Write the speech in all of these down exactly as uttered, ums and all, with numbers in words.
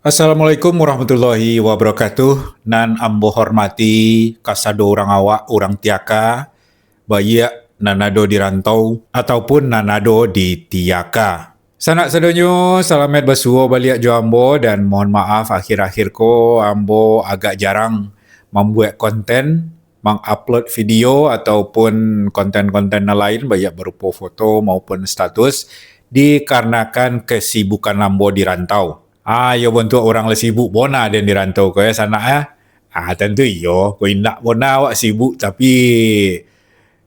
Assalamualaikum warahmatullahi wabarakatuh. Nan ambo hormati kasado urang awak, urang Tiaka, baiak nan ado di rantau ataupun nan ado di Tiaka. Sanak sadonyo, salamaik basuo baliak jo ambo, dan mohon maaf, akhir-akhir ko ambo agak jarang mambuek konten, mangupload video ataupun konten-konten nan lain, baiak barupo foto maupun status, dikaranakan kesibukan ambo di rantau. Ah, iyo bantuak urang lah sibuk bona den di rantau ko, ya, sanak, ya. Ah, tantu iyo, ko indak bona awak sibuk, tapi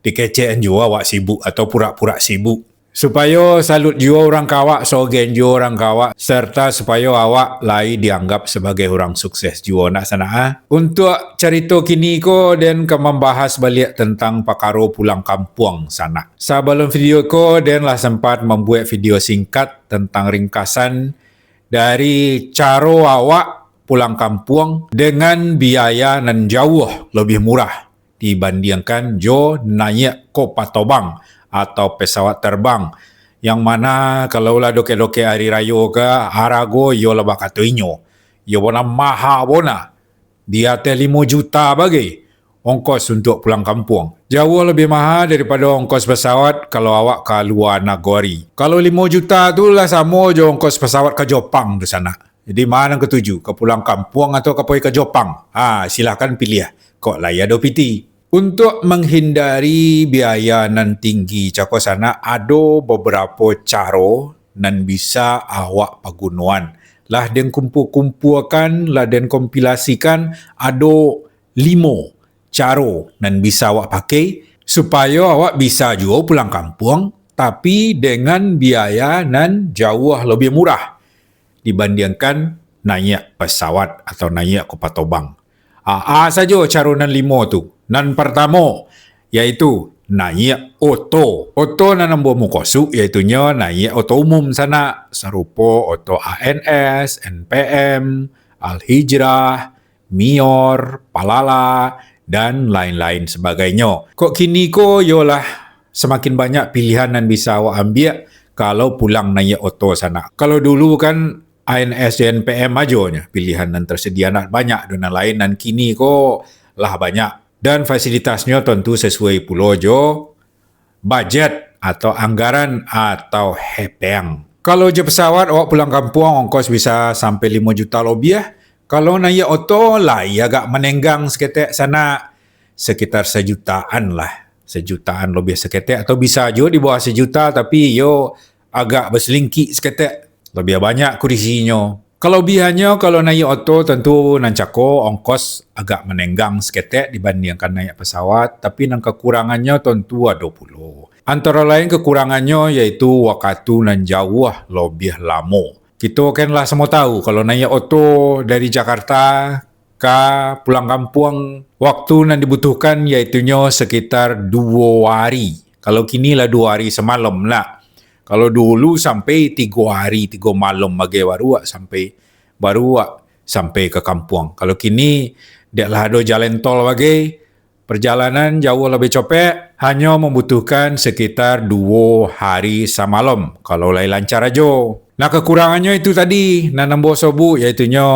dikecekan juo awak sibuk atau pura-pura sibuk. Supayo salut juo urang ka awak, sogen juo urang ka awak, serta supayo awak lai dianggap sabagai urang sukses juo, nak sanak, ah. Untuak carito kini ko, den ka mambahas baliak tantang pakaro pulang kampuang, sanak. Sabalun video ko, den lah sampat mambuek video singkat tantang ringkasan dari caro awak pulang kampuang dengan biaya nan jauah labiah murah dibandiangkan jo naiak kopatobang atau pesawat terbang, yang mana kalau lah dokek-dokek ari rayo ka, harago iyo lah bakato inyo, iyo bona maha bona, di ateh limo juta bagai ongkos untuak pulang kampuang. Jauah labiah maha daripado ongkos pesawat kalau awak ka lua nagori. Kalau limo juta tu lah samo jo ongkos pesawat ka Jopang tu, sanak. Jadi, ma nan katuju, ka pulang kampuang atau ka pai ka Jopang? Ha, silahkan piliah. Kok lai ado piti. Untuak manghindari biaya nan tinggi cako sanak, ado babarapo caro nan bisa awak pagunoan. Lah den kumpua-kumpuakan, lah den kompilasikan, ado limo caro nan bisa awak pakai, supayo awak bisa juo pulang kampuang, tapi dengan biaya nan jauah labiah murah dibandiangkan naiak pesawat atau naiak kopatobang. A, a sajo caro nan limo tu. Nan partamo, yaitu naiak oto. Oto nan ambo mukosuk, yaitunyo naiak oto umum sanak, sarupo oto A N S, N P M, Al-Hijrah, Mior, Palala, dan lain-lain sabagainyo. Kok kini ko, yolah samakin banyak pilihan nan bisa awak ambiak kalau pulang naiak oto sanak. Kalau dulu kan A N S jo N P M ajo nyo pilihan nan tersedia, ndak banyak doh nan lain, nan kini ko lah banyak. Dan fasilitasnyo tantu sasuai pulo jo bajet atau anggaran atau hepeng. Kalau jo pesawat awak pulang kampuang, ongkos bisa sampai limo juta lobiah. Kalau naiak oto, lai agak manenggang saketek sanak, sekitar sajutaan lah. Sajutaan lobiah saketek, atau bisa juo di bawah sajuta, tapi iyo agak basalingkik saketek. Lobiah banyak kurisinyo. Kalobihannyo, kalau naiak oto, tantu nan cako ongkos agak manenggang saketek dibandiangkan naiak pesawat, tapi nan kakurangannyo tantu ado pulo. Antaro lain kakurangannyo yaitu wakatu nan jauah lobiah lamo. Kito kan lah samo tahu, kalau naiak oto dari Jakarta ka pulang kampuang, waktu nan dibutuhkan yaitunyo sekitar duo hari. Kalau kini lah duo hari samalam lah. Kalau dulu sampai tigo hari, tigo malam bagai baru awak sampai, baru awak sampai ka kampuang. Kalau kini, dek lah ado jalan tol bagai, perjalanan jauah labiah copek, hanyo mambutuhkan sekitar duo hari samalam, kalau lai lancar ajo. Nah, kakurangannyo itu tadi, nan ambo sabuik, yaitunyo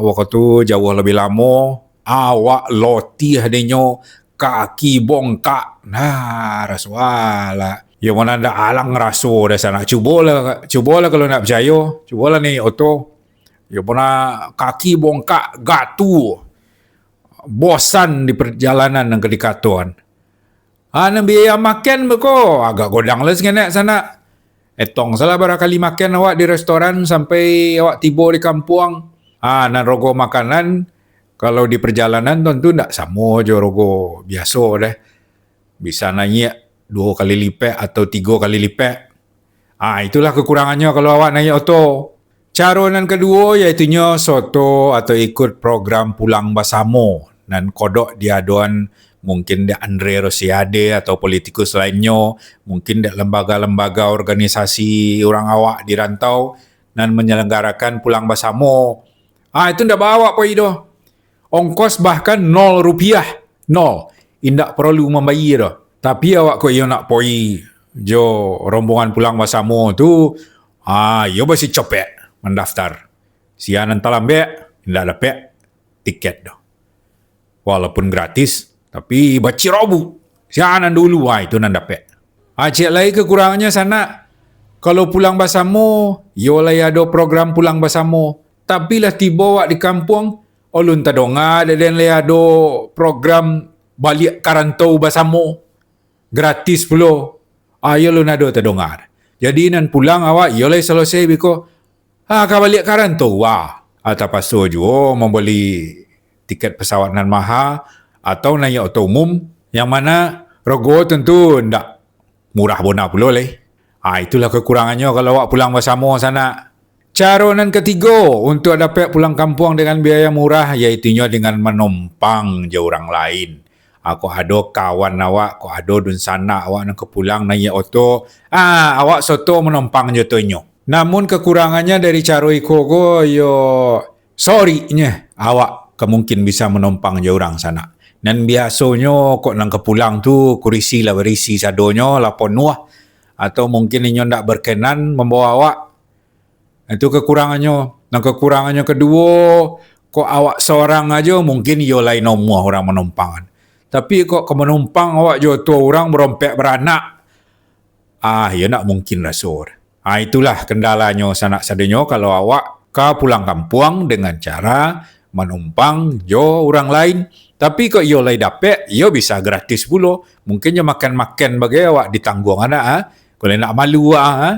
wakatu jauah labiah lamo, awak lotiah dinyo, kaki bongkak. Nah, rasuahlah. Yo, ma nan ndak alang raso dek sanak. Cubolah, cubolah kalau ndak picayo. Cubolah naiak oto. Yo, ma nan kaki bongkak, gatu. Bosan di perjalanan nan ka dikatoan. Ah, nan biaya makan beko, agak godang lah saketek sanak. Etong salah bara kali makan awak di restoran sampai awak tibo di kampuang. Ah, nan rogo makanan, kalau di perjalanan tantu ndak samo jo rogo biaso deh. Bisa naiak duo kali lipek atau tigo kali lipek. Ah, itulah kakurangannyo kalau awak naiak oto. Caro nan kaduo, yaitunyo soto atau ikut program Pulang Basamo, nan kodok diadoan mungkin dek Andre Rosiade atau politikus lainnyo, mungkin dek lembaga-lembaga organisasi urang awak di rantau nan manyalanggarakan Pulang Basamo. Ah, itu ndak ba awak poi doh. Ongkos bahkan nol rupiah. Nol. Indak porlu mambayia doh. Tapi awak kok iyo nak poi jo rombongan Pulang Basamo tu, ah, iyo basi copek mandaftar. Sia nan talambek, indak dapek tiket doh. Walaupun gratis, tapi bacirobu. Sia nan dulu, ah, itu nan dapek. Ah, ciek lai kakurangannyo sanak, kalau pulang basamo, iyo lai ado program pulang basamo. Tapi lah tibo awak di kampuang, alun tadonga dek den lai ado program baliak ka rantau basamo. Gratis pulo. Ah, iyo alun ado tadonga. Jadi nan pulang awak iyo lai salosai beko, ah, ka baliak ka rantau, ah. Ah, tapaso juo mambali tiket pesawat nan maha atau naiak oto umum, yang mana rogo tentu ndak murah bona pulo lai. Ah, itulah kakurangannyo kalau awak pulang basamo sanak. Caro nan katigo untuak dapek pulang kampuang dengan biaya murah, yaitunyo dengan manompang jo urang lain. Ah, kok ado kawan awak, kok ado dunsanak awak nan ka pulang naiak oto, ah, awak soto manompang jo otonyo. Namun kakurangannyo dari caro iko ko, yo, sorinyo awak ka mungkin bisa manompang jo urang sanak. Nan biasonyo kok nan ka pulang tu kurisi lah barisi sadonyo, lah ponuah, atau mungkin inyo ndak berkenan mambawa awak. Itu kakurangannyo. Nan kakurangannyo kaduo, kok awak sorang ajo, mungkin iyo lai namuah urang manompang. Tapi kok ka manompang awak jo tuo urang barompek baranak, ah, iyo ndak mungkin raso. Ah, itulah kandalanyo sanak sadonyo kalau awak ka pulang kampuang dengan cara manumpang jo urang lain. Tapi kok iyo lai dapek, iyo bisa gratis pulo. Mungkin jo makan-makan bagai awak ditangguang anak, ah. Kalau nak malu, ah, ah.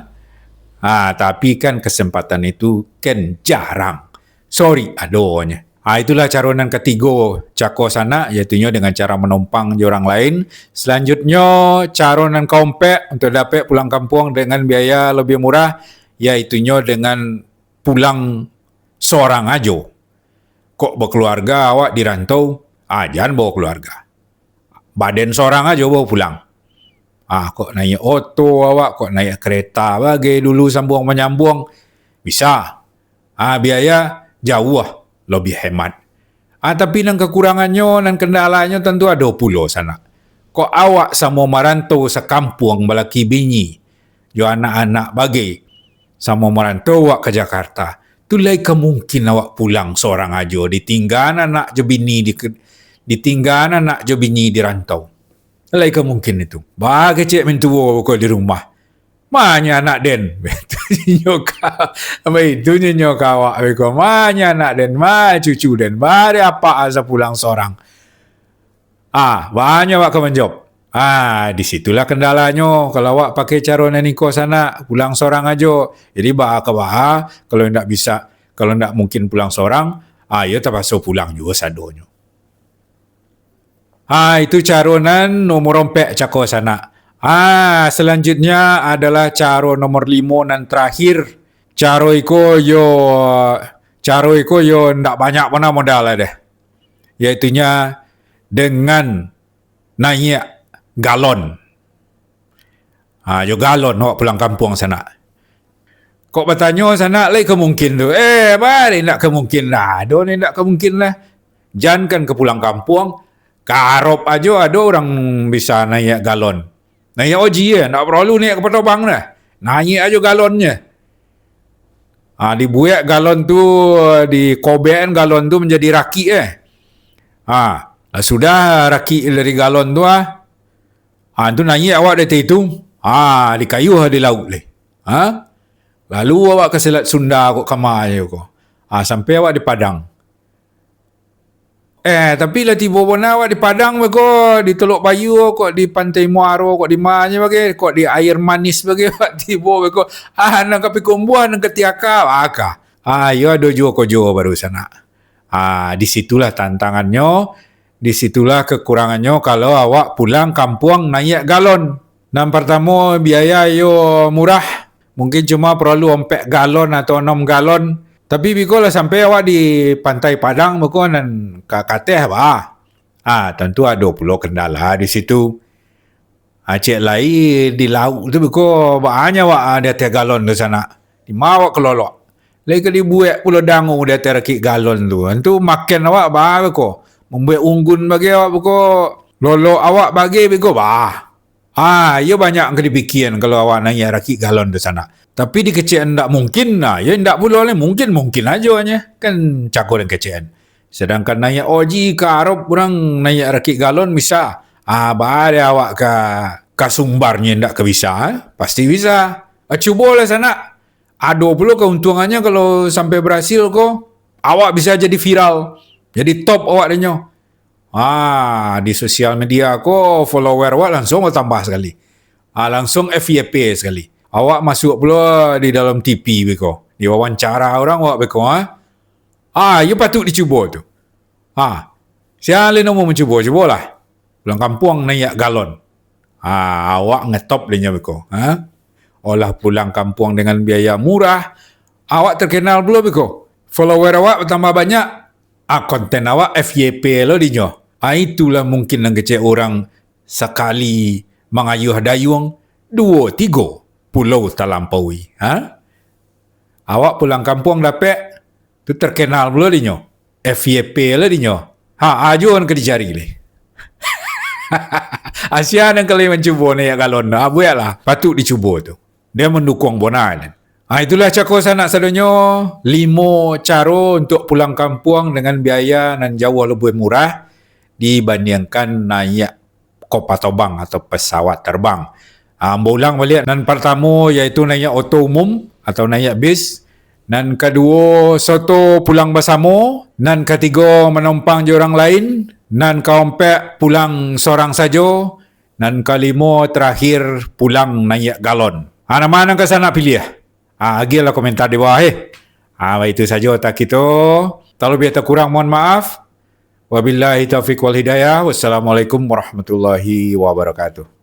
Ah, tapi kan kesempatan itu kan jarang. Sorry, adonyo. Ah, itulah caro nan katigo cako sanak, yaitunyo dengan cara manumpang jo urang lain. Selanjutnyo, caro nan kaompek untuk dapek pulang kampuang dengan biaya lebih murah, yaitunyo dengan pulang sorang ajo. Kok bakeluarga awak di rantau, ah, jan bawa keluarga. Baden sorang ajo bawa pulang. Ah, kok naiak oto awak, kok naiak kereta bagai dulu sambuang-manyambuang, bisa. Ah, biaya jauah lebih hemat. Ah, tapi nan kakurangannyo, nan kandalanyo tantu ado pulo sanak. Kok awak samo marantau sakampuang balaki bini, jo anak-anak bagai, samo marantau awak ka Jakarta, tu lai ka mungkin awak pulang sorang ajo, ditinggaan anak jo bini di, ditinggaan anak jo bini di rantau. Lai ka mungkin itu. Bakecek mintuo beko di rumah. Manyo anak den? Baitu nyo ka, baitu nyo ka awak beko. Manyo anak den? Ma cucu den? Bari apak asa pulang sorang? Ah, banyak awak ka manjawab. Ah, di situlah kandalanyo. Kalau awak pakai caro nan iko sanak, pulang sorang ajo. Jadi, baa ka baa, kalau indak bisa, kalau indak mungkin pulang sorang, ah, iyo tapaso pulang juo sadonyo. Ah, itu caro nan nomor ompek cako sanak. Ah, selanjutnya adalah caro nomor limo nan terakhir. Caro iko yo, caro iko yo ndak banyak bana modal deh. Yaitunyo dengan naiak galon. Ha, jo galon awak pulang kampuang sanak. Kok batanyo sanak, lai ka mungkin tu? Eh, bari ndak ka mungkin lah. Ado ni ndak ka mungkin lah. Jankan ka pulang kampuang, ka Arab ajo ado urang bisa naiak galon. Naiak oji je, ndak paralu naiak kapalo tobang dah. Naiak ajo galon je. Ha, dibuek galon tu, dikobekan galon tu manjadi rakik eh. Ha, lah sudah rakik dari galon tu ah. Ha, tu naiak awak dari tu. Ha, dikayuah di lauik leh. Ha? Lalu awak ka Selat Sunda kok kama je ko. Ha, sampai awak di Padang. Eh, tapi lah tibo bana awak di Padang beko, di Telok Bayua, kok di Pantai Muaro, kok di ma je bagai, kok di Air Manis bagai awak tibo beko. Ah, nan ka Pikombuah, nan ka Tiaka, baka. Ah, iyo ado juo ko juo baru sanak. Ah, di situlah tantangannyo, di situlah kakurangannyo kalau awak pulang kampuang naiak galon. Nan partamo, biaya iyo murah. Mungkin cuma paralu ompek galon atau anam galon. Tapi biko lah sampai awak di Pantai Padang beko nan ka kateh bah. Ah, tantu ado pulo kendala di situ. Ah, cek lai di lauik tu beko banyak awak, ah, di ateh galon tu sanak. Di ma awak kalolok? Lai ka dibuek pulo dangu di ateh rakik galon tu. Tantu makan awak bah beko. Mambuek unggun bagai awak beko. Lolok awak bagai beko bah. Ah, iyo banyak ka dipikian kalau awak naiak rakik galon tu sanak. Tapi dikecekan ndak mungkin, nah, yo ndak pulo lai, mungkin, mungkin ajo nyo. Kan cako den kecekan. Sedangkan naiak oji ka Arab, urang naiak rakik galon bisa. Ah, baa dek awak ka, ka Sumbar nyo ndak ka bisa, eh? Pasti bisa. Ah, cubolah sanak. Ado pulo kauntuangannyo kalau sampai barasil ko. Awak bisa jadi viral. Jadi top awak dinyo. Ah, di sosial media ko follower awak langsung batambah sakali. Ah, langsung F Y P sakali. Awak masuak pulo di dalam T V beko. Diwawancara urang awak beko, ah. Ah, iyo patuik dicubo tu. Ah, sia lai nan mau mancubo, cubolah. Pulang kampuang naiak galon. Ah, awak ngetop dinyo beko, ha? Olah pulang kampuang dengan biaya murah, awak terkenal pulo beko. Follower awak batambah banyak. Ah, konten awak F Y P lo dinyo. Ah, itulah mungkin nan kecek urang sakali mangayuah dayuang, duo, tigo pulau talampaui, ha? Awak pulang kampuang dapek, tu terkenal pulo dinyo. F Y P lah dinyo. Ha, ajo nan ka dicari lai. Sia nan ka lai mancubo naiak galon tu. Ha, bueklah. Patuik dicubo tu. Dia mandukuang bona ni. Ha, itulah cako sanak sadonyo, limo caro untuak pulang kampuang dengan biaya nan jauah labiah murah dibandiangkan naiak kopa tobang atau pesawat terbang. Ha, ambo ulang baliak, nan partamo yaitu naiak oto umum atau naiak bis. Nan kaduo, soto pulang basamo. Nan katigo, manompang jo urang lain. Nan kaompek, pulang sorang sajo. Nan kalimo, tarakhir, pulang naiak galon. Ha, nan ma nan ka sanak piliah? Ha, agiahlah komentar di bawah, eh. Ha, baitu sajo tak kito. Talabiah takurang, mohon maaf. Wabillahi taufiq wal hidayah. Wassalamualaikum warahmatullahi wabarakatuh.